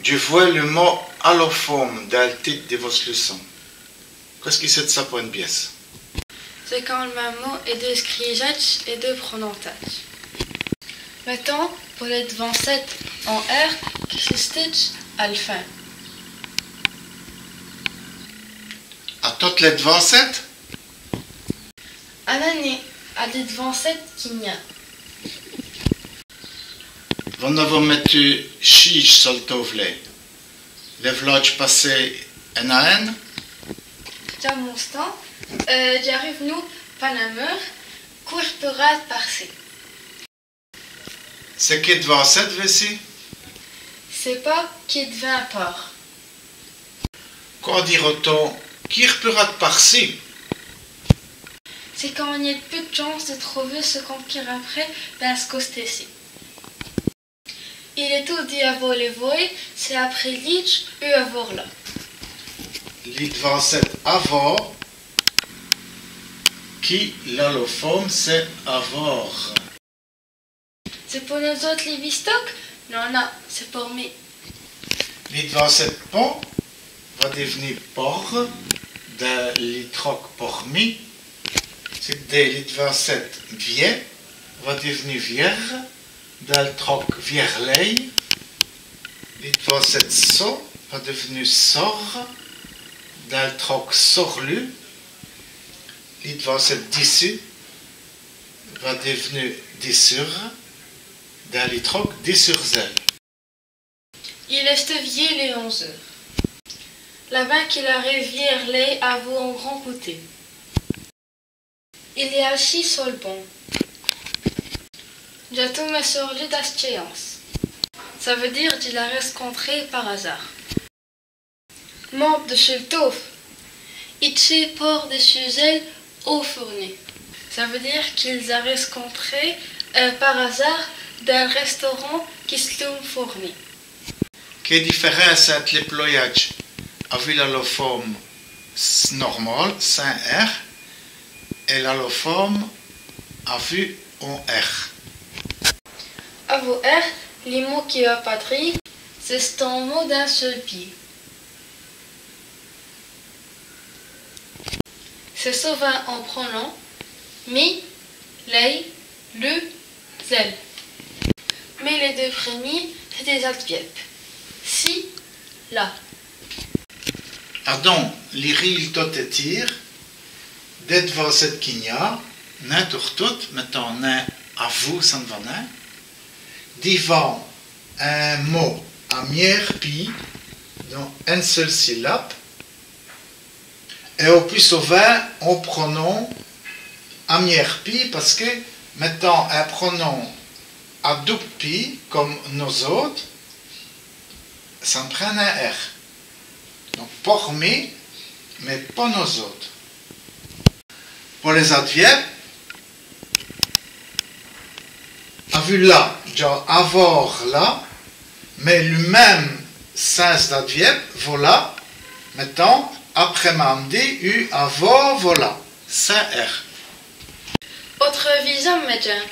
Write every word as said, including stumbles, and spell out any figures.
Dji vwè l' mot allofome dins l' tite di vosse lèçon. Qu'èst-ce qui c'èst d' ça po ène pièce ? C'èst quand l' min.me mot èst dèscrît èt prononcât. Mètans po lès d'vancètes en R qui s' stitch'nut à l' fin. A totes lès d'vancètes ? A nèni, a lès d'vancètes qu'i gn-a. Vos-ènn' avoz mètu chîj so l' tåvlê. Lès v'lådje passés ène à ène ? Dj'a m' stans, dj'arive, nos, pa Nameur, quîrpurate par-ci. C'èst quî d'vancètes vêci ? C'èst pa quî d'vins pårt. Qwè dîreût-on quîrpurate par-ci ? C'èst quand i gn-a pus d' tchance di trover ç' qu'on quîrt après dins ç' costé-ci. Il èst todi avår lès vôyes, c'èst après lîdje ou avår la. Li d'vancète avår, qui l'allofome c'èst avår. C'èst po nos-ôtes li bistoke ? Non, non, c'èst por mi. Li d'vancète po va div'nu por, dins li troke por mi. C'èst di li d'vancète viè va div'nu vièr, dins l' troke vièrlêye. Li d'vancète so va div'nu sor, dins l' troke sorlu. Li d'vancète dissu va div'nu dissur, dins li troke dissurzèle. Il èsteût vièlêye onze eûres. L'avint qu'il arive vièrlêye avou on grand côté. Il èst achîs so l' banc. Dj'a tombé sur li da tchance. Ça vout dîre dji l'a rèscontré par hasard. Monte dissu l' tåve. I tchét por dissu zèls å foûrni. Ça vout dîre qu'i l's a rèscontrés, euh, par hasard dins l' rèstaurant qui s' lome Foûrni. Qué difèrince ètur li ployadje avou l'allofome s-, normâl, sins R, èt l'allofome avou on R ? Avou R, li mot qui va pa drî, c'è-st-on mot d'on seûl pîd. C'èst sovint on pronom, mi, lèy, lu, zèl. Mins lès deûs prumîs, c'èst dès-advèrbes. Ci, la. Adon, li rîle tot ètîr, dès d'vancètes qu'i gn-a, nin tourtos, mètans nin avou, ça n' va nin. Divant on mot à miêrs pîds, don ène seûle silabe, èt on pout sovint on pronom à miêrs pîds, pace qui, mètans on pronom à doubes pîds, come nos-ôtes, ça n' prind nin R. Don, por mi, mins po nos-ôtes. Po lès-advèrbes, avou la, dj'a avår la, mins li min.me sins d'advèrbes, vola, mètans, après-mamdî, ou avå vola, sins R. Ôte visa, mètans.